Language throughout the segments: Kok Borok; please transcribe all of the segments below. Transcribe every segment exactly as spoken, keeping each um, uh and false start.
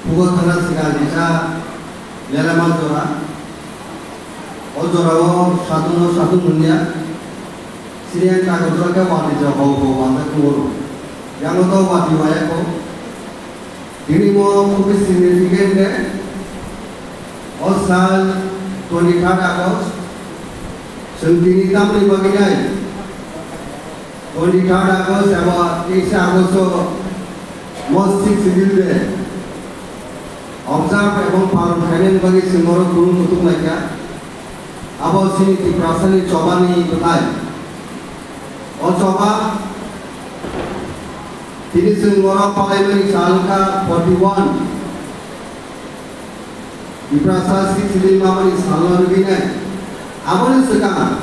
Pugo thana sika kisa lelema jora. O jorao satung no satung hwnliya. Sini ang kago jora khe wati jora hau hau wata kungoro. Yango to wati waya ko. Tini mo khubui significant day. O sal twenty third August. Chwng tini tamni bagwi nai. Twenty third August eba teis August o mo Sixth Schedule day observe ebong palon khainani bagwi chwng oro khulum muchung laikha. Abo chini Tiprasani chobani bwthai. O choba tini chwng oro palaimani sal wngkha forty one. Tiprasa Sixth Schedule mamani salno rwgwinai. Aboni swkang,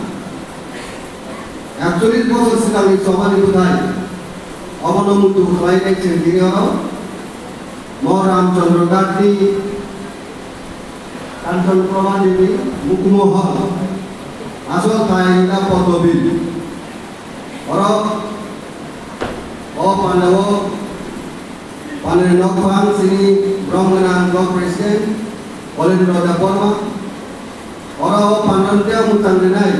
ekchollish bosor swkangni chobani bwthai. Obono muitu khlainai chwng tini oro. Mo Ramchandra Ghatni Kanchan Prabha Devi Mukmo Hall. Asol thai wngkha Podnobil. Oro o pandao Panani nokphang chini borok gwnang block president Kolendro Debbarma. Oro o pandani tei mwchang rinai.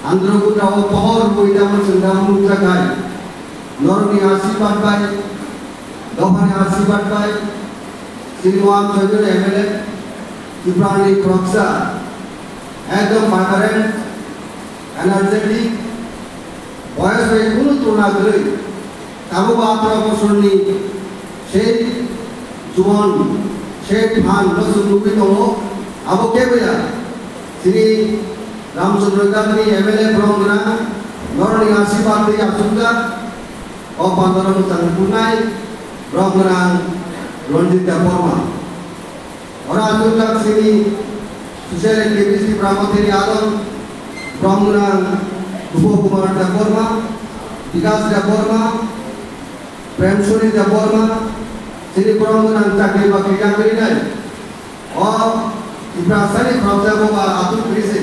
Andro gunda o pohor rwui damo chwng damo nukjakhai. Norokni asirwad bai, dophani asirwad bai, chini o amchaini M L A, Tripurani khoroksa, ekdom vibrant, energetic, boyos bai kunu tulna kwrwi, tabukbo atharoh bosorni sei juwan, sei phan no chwng nugwi tongo. Abo keboya chini Ramchandra Ghatni M L A borok gwnang, norokni asirwad tei achukjak o pandano mwchang rwkuknai borok gwnang Ranjit Debbarma. Oro achukjak chini social activist Tipra Mothani adong, borok gwnang Dhrubo Kumar Debbarma, Bikas Debbarma, Premsori Debbarma, chini borok gwnang chakri bakri yakarwi nai. O Tiprasani khoroksa boba Atul Krisi.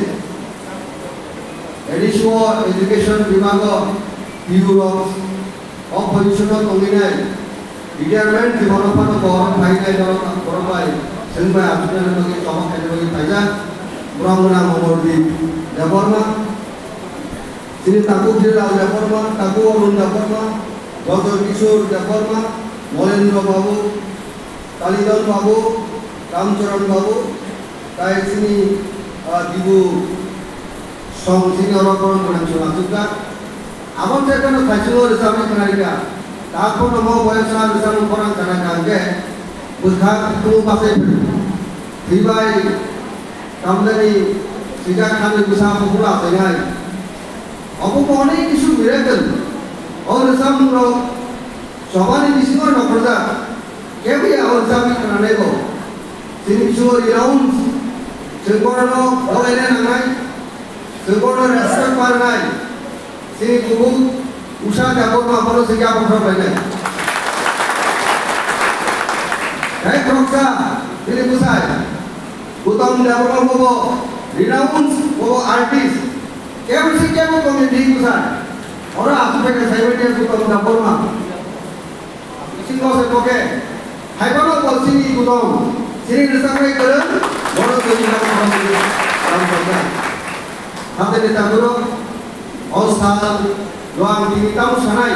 A D C o education bibago P U rok o position o tongwi nai. Retirement jibono phano borok phai nai borok, borok bai chwng bai achuknani bagwi choba khaina bagwi phaijak. Borok gwnang Omordeep Debbarma, chini takhuk Jirilal Debbarma, takhuk Arun Debbarma, Rajor Kishore Debbarma, Molendra Babu, Kalidon Babu, Ramcharan Babu, tai chini, ah, Dibu song chini oro borok gwnang chwng achukjak. Abo je kono thaichungo rwchapni khnarikha, ta kono mo boyosra rwchapmung khorang kana kha hwnkhe bwkha kutung bachai phai. Thwibai tamjani swijak khanwi bwsa buphuru achainai. Obo bo onek kisu miracle. O rwchapmungrok chobani bisingo nongkhorjak. Kebo ya o rwchapni khnanaibo. Chini bisingo renounce. Chwng bohrokno bolaina nangnai. Chwng bohrokno respect ma rwnai. Chini kubuk Usha Debbarma bono se kya bokra painai. Hai khoroksa, chini bwsai. Gautam Debbarma bobo renounce, bobo artist. Kebo se kebo community bwsai. Oro aswk khe saibai khe Gautam Debbarma. Bisingo se bo khe, hai bono bo chini Gautam, chini rwchapnai kwrwng, bono chini Debbarma Ram Sangha. Hathai ni takhurok, o sal, o ang tini tamo sanai,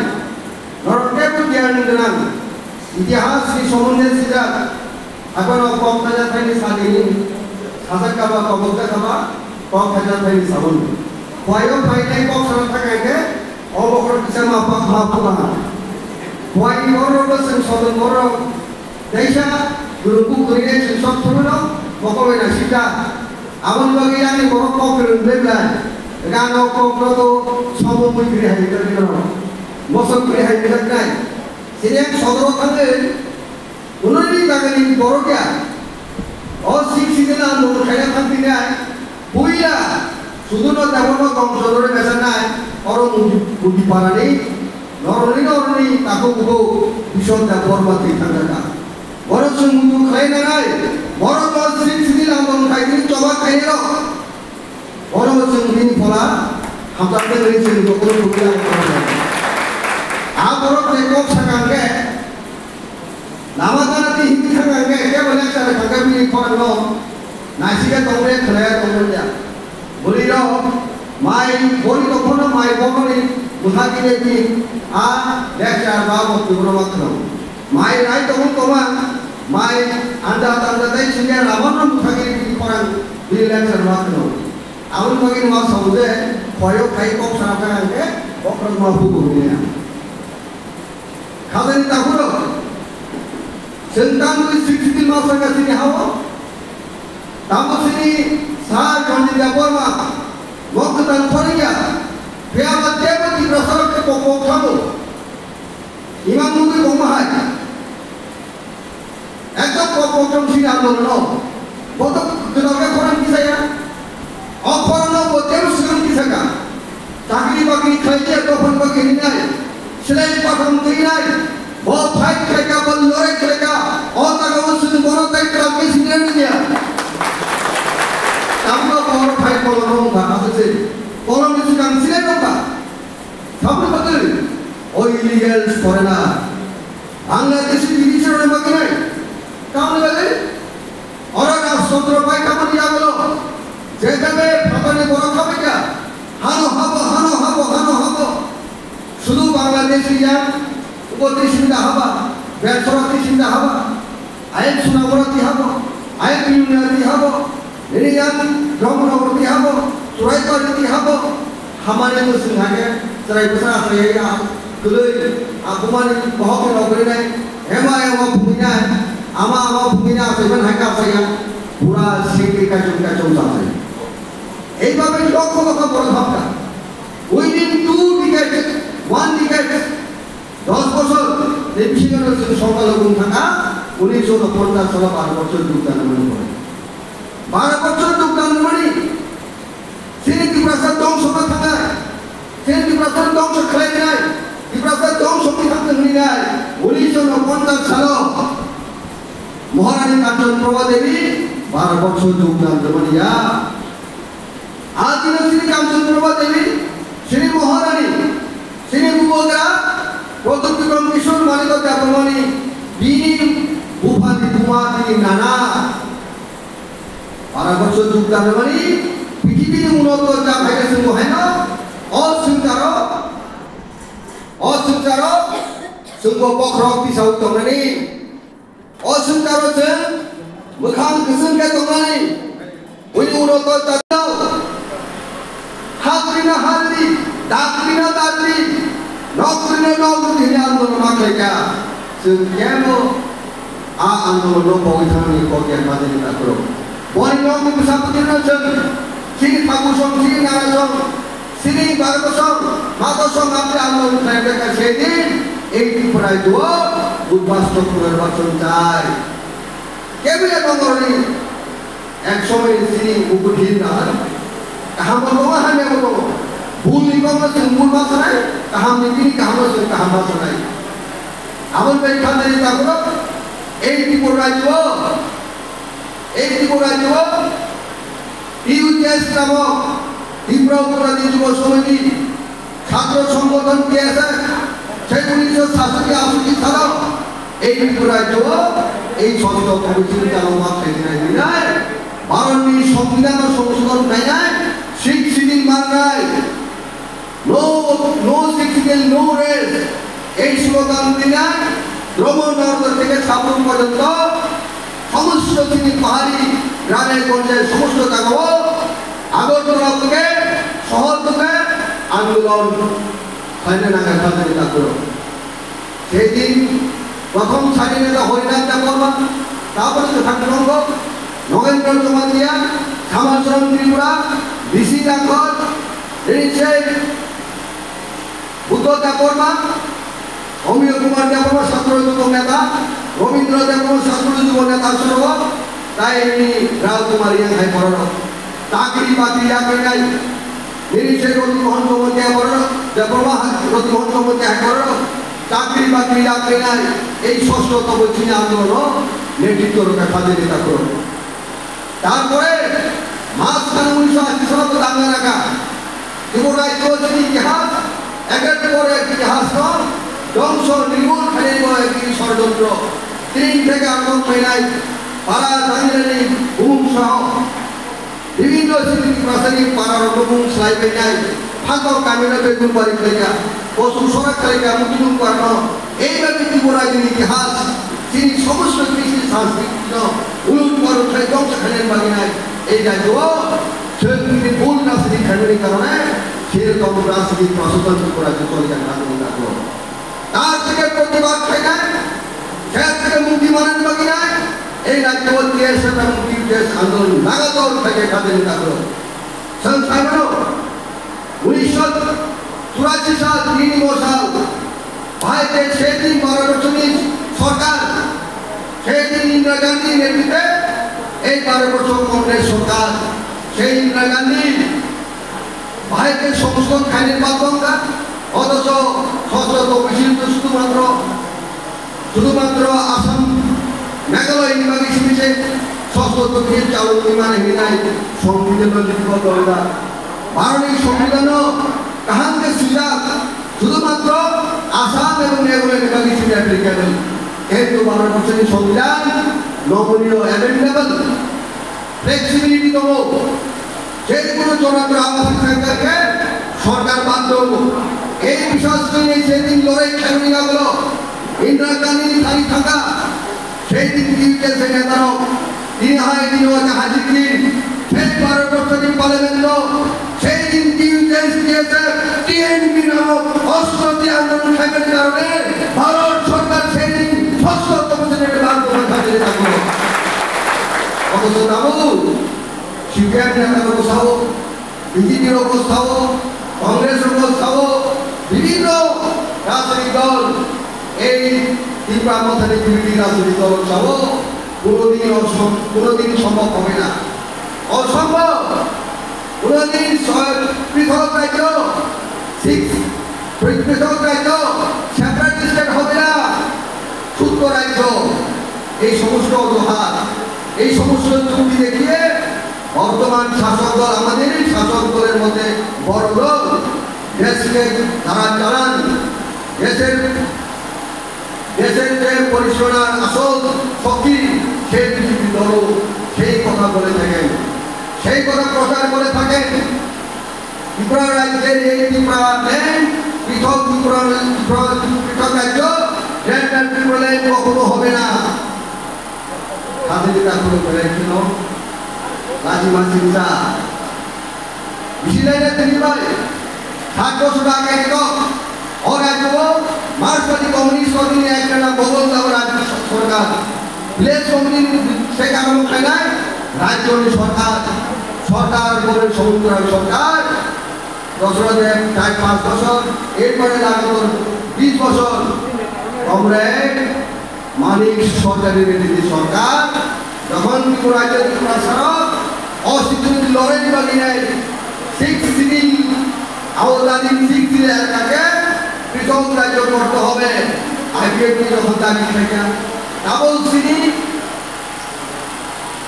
norok kebo giyan gwnang, itihas ni somonde sijak, Haphano kok khaja thaini salini, sajak kaba kobok ja kaba, kok khaja thaini saboni. Phuaio phainai kok sana thangkha khe, o bokhorok kisa ma pa ma phuka. Phuaini borok no chwng sodon borok, teisa gurukhu kwrwinai chwng sok thumano, mokobai na sita. Aboni bagwi yani borok kok kwrwng belai, gano kok no to sobo mui kwrwi hai rijak nai, mosok kwrwi hai rijak nai. Sini ang sodoro thangwi, Unoni bagani borok ya. O sik sini na nung khaina thang tini ai. Puila sudu no tamo no gom sodore mesa nai. Oro mugi, mugi parani. Noroni noroni taku bugo bison da borma twi thang jaka. Borok sung mudu khlai na nai. Borok o sik sini na nung khai tini choba khai ro. Oro chwng bini phola hamjaknai hwnwi chwng jotono kubui ang khoroknai. A borok je kok sakha hwnkhe, Lama gana di himwi thangkha hwnkhe kebo lecture kha khe bini khorang no naisingkhe tongwi khlaiya tongmani ya. Bwrwi rok mai bori tongphano mai bohroni bwsakhe bini a lecture ba bo tuburo ma khwno. Mai rai tongwi tongma mai anja tanja tei singya lama no bwsakhe bini khorang bini lecture ma khwno. Aboni bagwi no ma sao je khoyo khai kok sana thangkha hwnkhe bokhorok ma hugo hwnwi ya. Khajani takhurok, chwng tamni sixty masa ka chini hao, tamo chini Sir Ranjit Debbarma, moktan phorikya, phiya ba tebo Tiprasa rok khe pok pok thangwi, imang mungwi tongma hai. Ekdom kok kok chong sini andolon no. Boto kwtal khe khorang kisa ya. O khorang no bo tebo swrwng kisa ka. Chakri bakri khlai ya dophang bakri hinai. Silai pathang twi nai. Bo fight khlai ka, bo lorai khlai ka. O jaga o swrwng bono tai kram khe sini rw ya. Tamno bo fight kolom rw ka aswk se. Kolom ni swkang sini rw ka. Sabni bagwi o illegal foreigner Bangladeshi bidisirokni bagwi nai. Tamni bagwi oro rajtantro bai tamoni yagulo jekhabe phatani borok khabaikha, hano habo, hano habo, hano habo. Sudu Bangladeshi yang ubo tisinda haba, Belsora tisinda haba. Ayang Sunamura tihabo, ayang Biuna tihabo, nini yang Rongro tihabo, Churaipari tihabo, hamani mwswng hake chwrai bwsa asai ya kwlwi, akumani bohok ni rok rinai, ema ema phunginai, ama ama phunginai asai man hake asai ya, pura singri kachung kachung asai. Ei babe lokho lokho borok habka. Within two decades, one decade, Dos bosor ni bisingo no chwng songkalo wng thangkha, unisho unponchas salo baro bosor duk dan rwmani pore. Baro bosor duk dan rwmani, chini Tiprasa dongso ma thangnai, chini Tiprasa dongso khlainai, Tiprasa dongso ni thang tongninai, unisho unponchas salo Maharani Kanchan Prabha Devi baro bosor duk dan rwmani ya. Adino Sri Kanchanprabha Devi, Sri Maharani, Sri Bubagra, Pradyut Bikram Kishore Manikya Debbarmani, bini buphani buma bini nana. Baro bosor duk dan rwmani, pithibini unoto ja phaikha chwng bo haino, o swngcharo, o swngcharo, chwng bo bokhorok tisaui tongnani. O swngcharo chwng mwkhang kwchwng khe tongnani, buini ulo tol chajao. Hakrino hardi, dakrino dardi, nokrino nokri hwnwi andolon ma khlaikha. Chwng kebo a andolonno pogwi thangni kok ya kajani takhurok. Boni nokni bwsaphutirno chwng chini thakusong, chini narasong, Sini barokosong, makosong, apni andolon khlaijak kha sei din, ei Tripura rajyo o budbastok punorbachon chai. Kebile nongorni ek somoy sini buku dhir na, kaham bo tongo, hamya bo tongo. Bhul ni kokno chwng bhul ma sanai, kaham ni bini kaham no chwng kaham ma sanai. Aboni bai kha nai takhurok, ei Tripura rajyo o, ei Tripura rajyo o, T U T S namo Tripura Uttaradi Jubo Samiti, Chhatro Songgothon T S F, sei unisho sasoti asoti salo ei Tripura rajyo o ei sosto committee ni jaloma khainai hinai, Bharat ni Songbidan no songsodhon khainai, Sixth Schedule mannai, No, no sixth schedule, no rest. Ei slogan dinai, Brahmanagar theke Sabrum porjonto, somosto chini pahari, grame gonje, somosto jagao, Agartala theke, sohor theke, andolon khlaina nangkha, khlaina nangkha. Sei din prothom sari neta Harinath Debbarma, tarpore Kwthang Songho, Nogendra Jamatia, Samal Saran Tripura, B C Rathod, Rinchai, Buddha Debbarma, Omiyo Kumar Debbarma, Satro Jubo Neta, Robindra Debbarma, Satro Jubo Neta, Suro, tai ni Rao Kumar yang hai borok. Chakri bakri ya khe nai. Nini se Roti Mohan Jamatia borok, Debbarma Roti Mohan Jamatia hai borok. Chakri bakri ya khe nai. Ei sosto tobo chini andolon no netritwo rwkha kha je neta borok. Tarpore mas kan unisho ashi salo to danga rakha. Tripura rajyo chini itihas, eker por ek itihas no dhongso nirbul khainai bo ek chini shorjontro. Chini theke ang kok mainai para Danielni bumung saho bibhinno chini Tiprasani para rokno bumung slai painai, phatok kamino begun bari khlaika, kosom sorak khlaika, muchung parno, ei bagwi Tripura ni itihas, chini somosto krisi sanskriti no ulut paruk khai dongsa khainani bagwi nai, ei rajyo o chwng chini bhul rajniti khainani karone, sei rokom rajniti prashasan Tripura ni choli jak nang nang. Tar theke protibad khainai, ser theke mukti manani bagwi nai, ei rajyo T S F ebong T U J S andolon lagadol khaikhe khatini takhuk. Chwng sai mano, unisho churashi sal, tinimo sal, bahai je sei din Bharat borshoni sorkar, sei din Indira Gandhi netritwe ei Bharat borsho Congress sorkar, sei Indira Gandhi bahai khe songsodhon khainani bad wngkha, othocho sosto to bisinto sudhumatro, sudhumatro Assam, Meghalaya ni bagwi simi se sosto to bisin chalok wngmani hinwi nai Songbidan no likhito dongkha. Bharot ni Songbidan no kaham khe swijak sudhumatro Assam ebong Meghalaya ni bagwi simi applicable. Kintu Bharat borshoni Songbidan nomoniyo, amendable. Flexibility tongo. Je kono jonatwr abasan khaikha khe sorkar bad tongo. Ei biswas khe je din lorai khlaimani yagulo Indira Gandhi ni thani thangkha. Sei din T U J S ni netarok tini hai dino wngkha hajir din. Sei Bharat borshoni parliament o sei din T U J S, T S F, T N P namo ostro di andolon khaimani karone Bharat sorkar sei din sosto to bosor ni bad tongo khatini takhuk. Othocho tabuk C P I M ni netarokbo sao, B J P rokbo sao, Congress rokbo sao, bibhinno rajnitik dol ei Tipra Mothani bibhinno rajnitik dol sao, kunodin osombob, kunodin sombhob hobe na. Osombob, kunodin so-, prithok rajyo, six, pri-, prithok rajyo, separate state hobe na, sutto rajyo, ei somosto ojuhat, ei somosto jukti dekhiye বর্তমান শাসক দল, আমাদেরই শাসক দলের মধ্যে বড় দল, দেশকে যারা চালান, দেশের, দেশের যে পরিচালনার আসল শক্তি, সেই বিজেপি দল সেই কথা বলে থাকেন, সেই কথা প্রচার করে থাকেন। ত্রিপুরা রাজ্যের এই ত্রিপুরা ল্যান্ড, পৃথক ত্রিপুরা, ত্রিপুরা, পৃথক রাজ্য, গ্রেটার ত্রিপুরা ল্যান্ড কখনো হবে না। Hati kita kuno berai kino, laji masing sa. Bisi laina tini bai, sat bosor age kito, o rajyo o Marxbadi Communist Party ni ekta na bogol jabo rajyo sorkar. Village committee ni se kaam khainai, rajyo ni sorkar, sorkar bole Samudra sorkar, Dasarath Deb char panch bosor, er pore lagatar bish bosor, comrade Manik Saha ni netritwe sorkar, jokhon Tripura rajyo Tripura sara ostitwni lorai ni bagwi nai six schedule, aodadin six schedule elakake prithok rajyo korte hobe, I P F T jokhon dabi khlaikha, double schedule,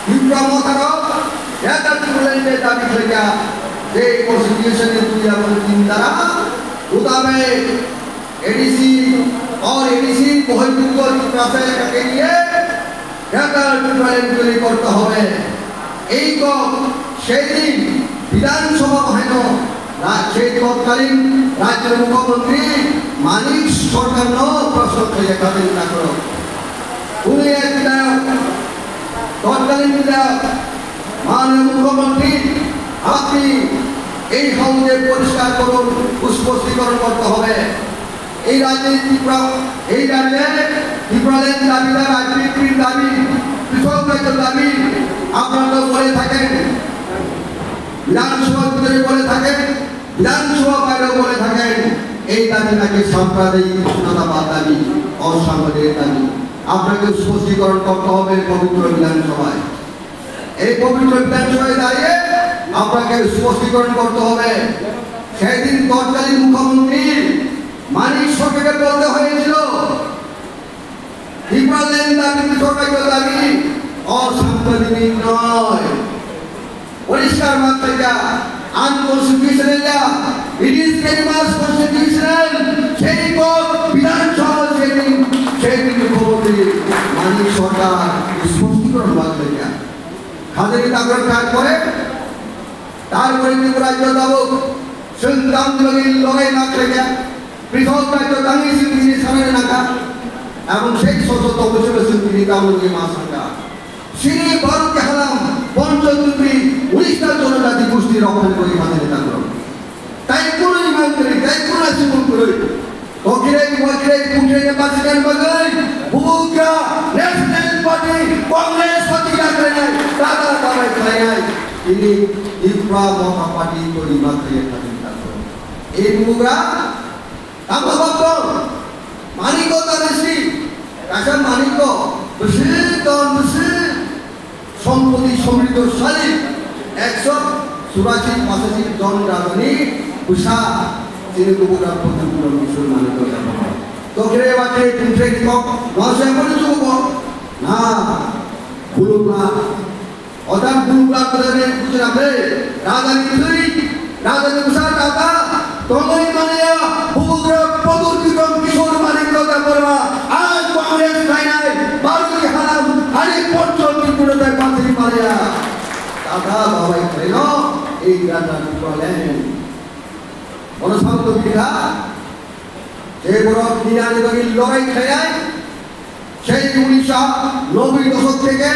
Tipra Motharok, Greater Tipraland ni dabi khlaikha, je constitution ni dui hajar tin dara, mutabek A D C और A D C বহির্ভূত ত্রিপুরা এলাকাকে নিয়ে গ্রেটার ত্রিপুরাল্যান্ড তৈরি করতে হবে। এই তো সেই দিন বিধানসভা বাহিনী রা-, সেই তৎকালীন রাজ্যের মুখ্যমন্ত্রী মানিক সরকারনো প্রশ্ন করে খাতে না করো। উনি এক বিধায়ক, তৎকালীন বিধায়ক, মাননীয় মুখ্যমন্ত্রী, আপনি এই হাউসে পরিষ্কার করুন, সুস্পষ্টীকরণ করতে হবে। এই রাজ্যে ত্রিপুরা, এই রাজ্যে ত্রিপুরাল্যান্ড দাবিদার, আইপিএফটির দাবি, পৃথক রাজ্য দাবি আপনারা তো বলে থাকেন, বিধানসভার ভিতরে বলে থাকেন, বিধানসভা বাইরেও বলে থাকেন। এই দাবি নাকি সাম্প্রদায়িক ঘোষণাবাদ দাবি, অসাংবিধানিক দাবি। আপনাকে স্পষ্টীকরণ করতে হবে পবিত্র বিধানসভায়। এই পবিত্র বিধানসভায় দাঁড়িয়ে আপনাকে স্পষ্টীকরণ করতে হবে। সেই দিন তৎকালীন মুখ্যমন্ত্রী মানিক সরকারকে বলতে হয়েছিল, ত্রিপুরাল্যান্ড দাবি, পৃথক রাজ্য দাবি অসাংবিধানিক নয়। পরিষ্কার মাত্রা unconstitutional, it is very much constitutional। সেই পথ বিধানসভা সেই দিন, সেই দিন মুখ্যমন্ত্রী Ani sorkar spostikoron ma khlaikha. Khajani takhro kar pore, tarpore Tripura rajyo tabuk chwng tamni bagwi lorai ma khlaikha. Prithok rajyo tangwi chwng tini sanani nangkha. Aboni sei soto tongwi chwng tini tamni bagwi ma sankha. Chini Bharat ni halam, Panchadweep ni unis ta jonojati gosti rok phani bagwi khajani takhro. Tai kunui mang kwrwi, tai kuna sumung kwrwi. Tokirei, wakirei, pungkirei ni bachikani bagwi, bubagra, National Party, Congress party ya khlainai, dada dabai khlainai. Ini Tipra Motha Party to rima khlaiya khlaiya khlaiya. Ei bubagra, tamo bapto, Manikko Tanasi, kaisa Manikko, bwswk ton, bwswk Sompoti somriddhosali ekso churashi pachashi jon rajani bwsa chini bubagra Pradyut Kiran Kishore Manikya Debbarma. Tokre bakre tungtre kok, masa pun cukup kok. Nah, bulukla. Otak bulukla kudane kuchra bre. Rajani thwi. Rajani bwsa tata tongwi manya, bubagra Pradyut Kiran Kishore Manikya Debbarma, ang Congress khlainai, Bharat ni halam, ani Panchadweep ni tai mantri manya. Tata babai khlaino, ei Greater Tipraland. Bono sabdo bikha, je borok nini ani bagwi lorai khlainai, Sei unisho noboi doshok theke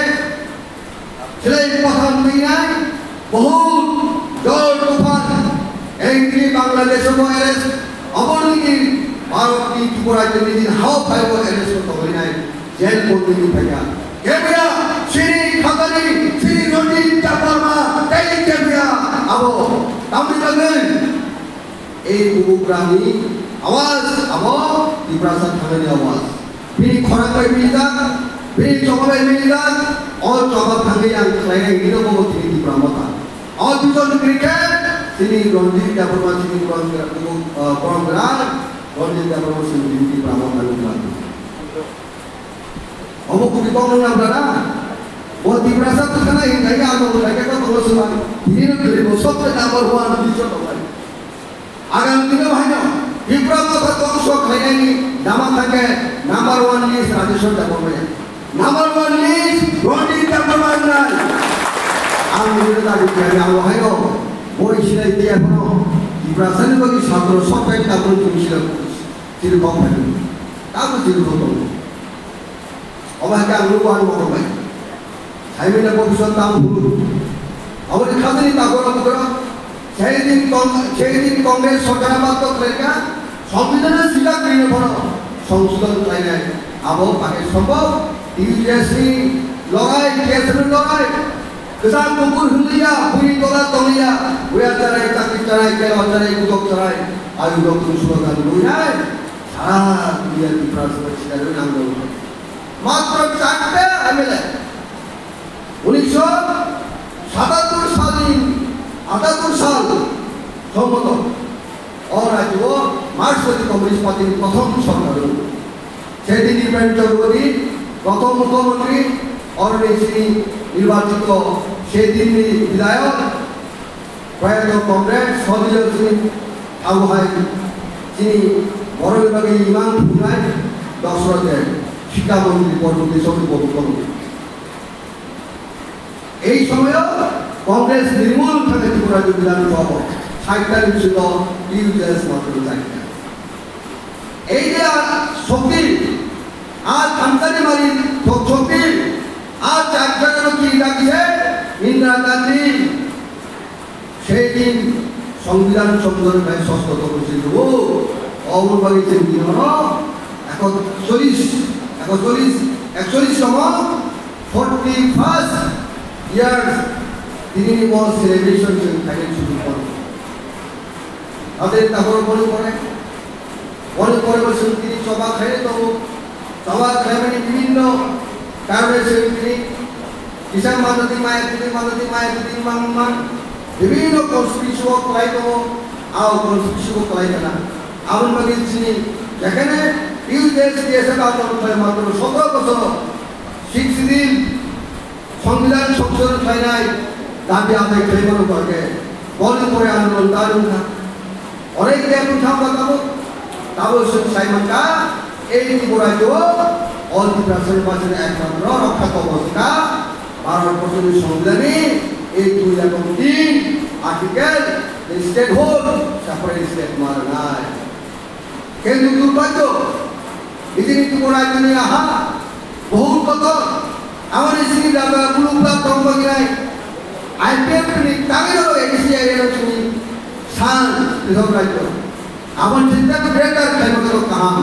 silai pathar twngnai, bohut jor tufan, engri Bangladesh-o bo arrest, obo nini Bharat ni Tripura ni nini hao phai bo arrest ko tonglainai, jail bondi ni phaikha. Kebra, chini khajani, chini Ranjit Debbarma, tei kebra, abo tamni bagwi. Ei bubagrani awaz abo Tiprasa thangani awaz. Bini khorang bai bijak, bini choba bai bijak, o choba thangwi ang khlainai hino bo tini Tipra Motha. O dujon kwrwi khe tini Ranjit Debbarma tini Borom Gra-, Borom, ah, Borom Gra, Ranjit Debbarma tini Tipra Motha ni Gra. Obo kubi kok nang nang brada. Bo Tiprasa thangna hin kaya ano kaya ko tolo suma. Tini no kiri bo sob number one di chot bai. Agam dino bahai no Tipra Motha tong sok khainani nama thangke number one ni tradition da bo maya. Number one ni Ranjit Debbarma nai. Ang ni da di kaya ano hai no. Bo isinai dia no. Tiprasa ni bagi satro sok kai ta bo tumi sila. Tiri kok bai. Ta bo tiri kok. Obo hai khe ang nukgo ani motom bai. Saimanya bobiswt tamo phuru. Aboni khajani tabora bukra. Sei din Cong-, sei din Congress sorkar abato khlaikha. Songbidhano sijak rini phano songsodhon khlainai. Abo bagwi sombhob T U J S ni lorai, T S F ni lorai. Kwchang kubur hwnliya, bwrwi tola tongliya. Buya charai, chakri charai, kela charai, budok charai. Ayurok tungsuro dan buinai. Sara duniya Tiprasa bai sidarwi nangjago. Matro charta M L A. Unisho satattor salni, atattor sal somboto o rajyo o Markswadi Communist Party ni prothom sorkar o. Setin Nirban Chakraborty prothom mukhyamantri, oroni chini nirbachito setin ni bidhayok, Proyato Comrade Sodhiyo chini abo hai chini borokni bagwi imang thumnai Dosrot de Shikha Mantri, Porjotison ni Porjotison. Ei somoyo Congress nirmul thangwi Tripura Rajyo Bidhan Sabha o sait tarikh bisingo T U J S matwrwng chai kha. Ei je a shokti, a thamsani mari thok shokti, a chakchakano ki dagi se Indira Gandhi, Sei din Songbidan Songsodhon bai sosto tongwi se nugo. Oboni bagwi chwng tini bono ekotolish, ekotolish, ekchollish tongmo, forty first years tini ni bo celebration chwng khainai chwng kono. Ate taboro boni pore, boni pore bo chwng tini choba khainai tongo. Choba khlaimani bibhinno karone chwng tini kisa madadi maya tini madadi maya tini mang mang bibhinno constitution o kwlai tongo, a constitution o kwlai kana. Aboni bagwi chini jekhane T U J S T S F andolon khlai matro sotoro bochor, sixth schedule, Songbidan songsodhon khlainai dabi adai khlaimano bagwi boni pore andolon ta wngkha. Onek khe bwthang ba tabuk, tabuk chwng sai mankha, ei Tripura rajyo o All Tiprasani bachani ekmatro rokha kobos wngkha Bharat borchoni Songbidhanni ek dui ebong tin article, the statehood, separate state ma rwnai. Kintu durbagyok, nijini Tripura rajyoni aha bohut kotor, amoni sini jaga kulukla tong bagwi nai, I P F T ni tangwi rok A D C area no chini san pithok rajyo. Aboni chini greater khlaima khe kaham.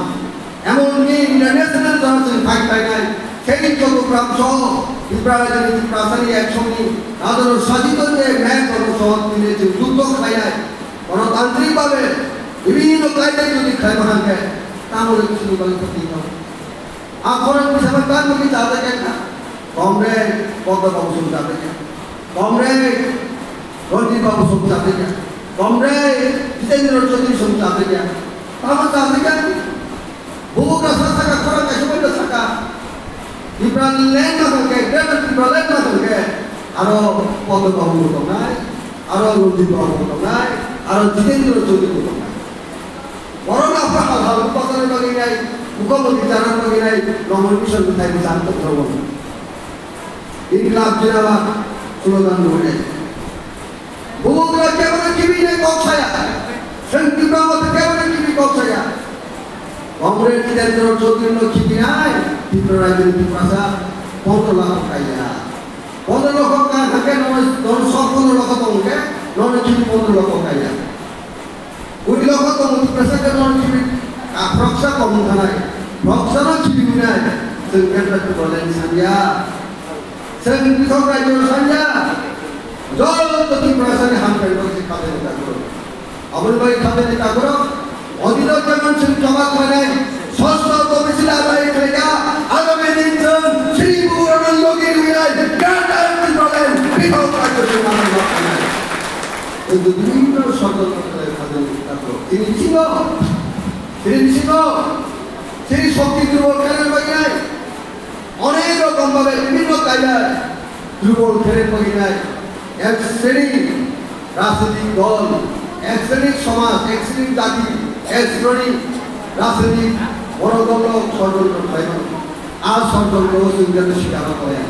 Emonki international jora chwng fight khlainai, Seni Chottogram soho Tripura rajyoni Tiprasani action ni nadano sajito je map bono soho tini chwng juddo khlainai. Gonotantrik babe bibhinno kaidai jodi khlaima hangkhe, tamo le chini bagwi khati no. A khorang bisama tan bagwi chajak ya kha. Komre Poddo Babu song chajak ya. Komre Ranjit Babu song chajak ya. Komre Jitendra Chaudhary song chajak ya. Tamo chajak ya. Bubagra sa saka, khorang kaisa bai saka. Tipraland ma hwnkhe, Greater Tipraland ma hwnkhe, aro Poddo Babu bo tongnai, aro Ranjit Babu bo tongnai, aro Jitendra Chaudhary bo tongnai. Borok no hal hal bwsarna bagwi nai, mukha mukhi charna bagwi nai, Nongmoni Mission bwthai bwsa ang tongthok. Inklab Jindabad slogan rwnai. Bubagra kebono kibi nai kok saya. Sengkibra mate kebono kibi kok saya. Comrade Jitendra Chaudhary no kibi nai, Tripura rajyoni Tiprasa pondro lakh kaya. Pondro lakh ka hake nono, nono sok pondro lakh tong ke, nono kibi pondro lakh kaya. Bui lokho tongo Tiprasa khe nono khibi, ah, phoroksa kok wng thanai, phoroksa no khibi winai, chwng khe Tipraland sanya, chwng pithok rajyo sanya, joto Tiprasa ni hamkrai no se khabe ni takhoro. Aboni bai khabe ni takhoro, odino jemon chwng choba khlainai, sosto O B C ladai khlaikha, agami din chwng Sri Guru Rangan logi winai, Greater Tipraland pithok rajyo se manai ma khlainai. Hintu bibhinno sodormontri khatung takhuk. Chini bisingo, chini bisingo, chini shokti durbol khaina bagwi nai, onek rokom bhabe bibhinno kaidai durbol khaina bagwi nai, ek sreni rajnitik dol, ek sreni somaj, ek sreni jati, ek sreni rajnitik borok dol rok sodormontri khlaimani. A sodormontri o chwng jani sikar khlaiya.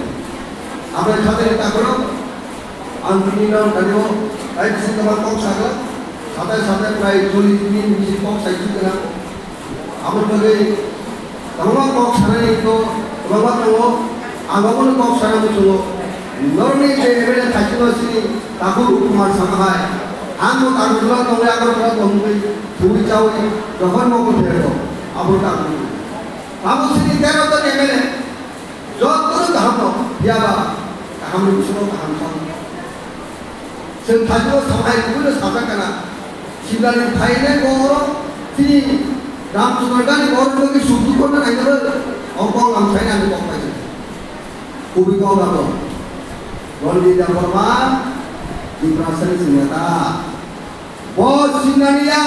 Aboni khatung takhuk. Ang tini nang tani o, ai bisi tama kok sakla, satai satai prai choli tini bisi kok sai tu kena. Abo tole, tama kok sanai to, tama tamo, ang abo kok sanai tu cholo. Norni je M L A thai tu sini, taku kumar sama hai. Ang mo taku tula tole, ang tula tole, tui chawi, jokhon mo ko thero, abo taku. Abo sini tero to M L A. Jotono kaham no, phiya ba kaham ni bisingo kaham thang. Chwng thajio samai kubuino sajak kana. Simlani phainai bohoro, chini Ramchandra Gandhi bohoro logi sukduk korna nainai bo, ongkong lam saina ni kok paijak. Kubui kok abo. Randi Debbarma, Tiprasani sinata. Bo sinani ya,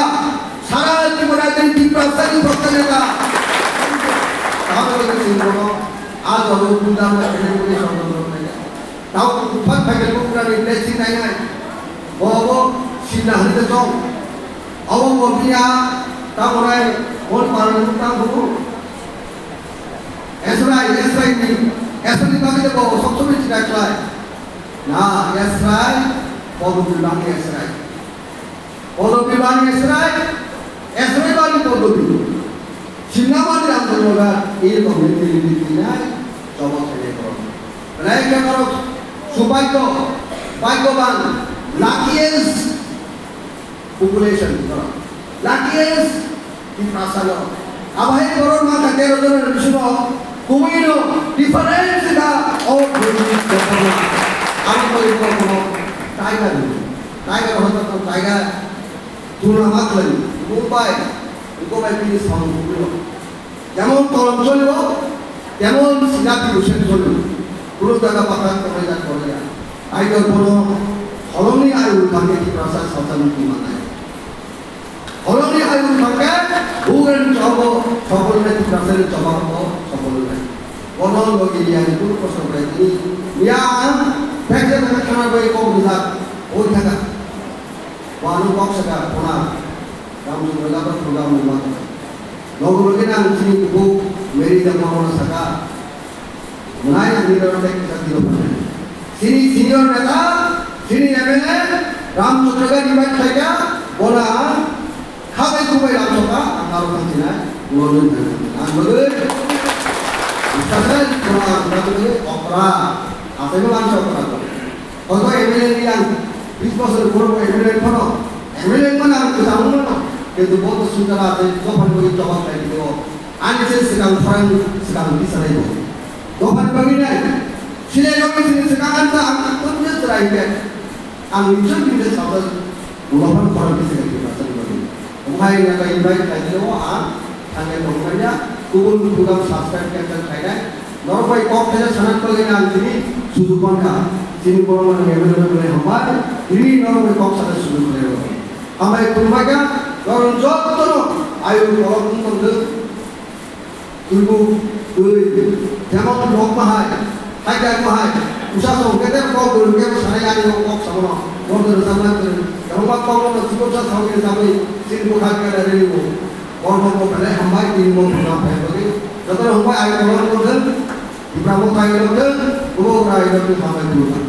sara Tripura ni Tiprasa ni bokta neta. Kaham khe sing bono, a jogo bunda na khe buni songdon rok nai. Tao kuphat phai khe bukra ni blessing nai nai. Bo bo sinna hani de tong. Abo bo biya, tamo nai, bon paran ni tamo. Esrai, Esrai ni, Esrai ni bagwi de bo sok sok ni chita khlai. Na, Esrai, bo bo bilang Esrai. Podobi bani Esrai, Esrai bani Podobi. Sinamani Ramchandra, ei community ni tinai, choba khainai borok. Belai khe borok subhagyo, bhagyoban, luckiest population borok. Luckiest Tiprasa no. Abo hai borok ma kha tero jon ni bisingo, kubui no difference da o bhumi jotono. Abo koi borok no tiger ni. Tiger hoito to tiger. Tulna ma khlai, Mumbai, Mumbai bini samung kubui no. Jemon kolom cholibo, temon sida Tiprasa cholibo. Kunu jaga pakha korai jak korai jak. Ai jor bono holongni ai uthangke Tiprasa salsa mukti manai. Holongni ai uthangke buren chobo sokol nai Tiprasa ni choba ko sokol nai. Bono logi ya ni kunu kosong bai ni. Ya, pekja jaga khana bai kok bijak. Oi jaga. Wano kok saka khona. Ram jumela ba khona mumba. Logo logi nang chini kubu. Mary Jagmohan saka, mwnai ani rok tei kisa dilo phanai. Sini senior neta, sini M L A, Ram Chandra ga invite khaika, bona khabai kubai lam soka, ang karo thang sinai, ulo dun thang sinai. Ang bagwi, isasa, ang bagwi, okra, asai mo mansa okra. Hoito M L A ni ang bis bosor borok bo M L A phano, M L A phano ang kwchangma mano, kintu bo to sujala ase, dophani bagwi jawab khlai di o. Ani se swkang phrang swkang bisanai bo. Dophani bagwi nai, sinai rokni sini swkang ang ta ang tongkhe chwrai khe. Ang nijor nijor sajak dophani phrang bisanai khe bisanai bagwi. Omo hai neta invite khlai di o ang thangya tongmanya, kubun program subscribe cancel khlainai. Norok bai kok thaisa sana bagwi ang tini sujuk mankha. Tini borok mano M L A bai hambai. Tini norok bai kok sana sujuk khlai rw. Hambai khulumbai kha. Norok jotono ayu borok wng tongthwng. Tubu twi jemon rok bahai, hai jak bahai. Usa song kete kok guru ke sanai ani kok sabono. Borok rwchapnai kwrwng. Kwbangma kok no chukupsa sawi rwchapwi chini bwkha khe rw rw. Borok bo belai hambai tini bo program khlai bagwi. Jotono hambai ayu borok wng tongthwng. Tipra bo tai wng tongthwng. Bo rai wng tongthwng hambai khulumkha.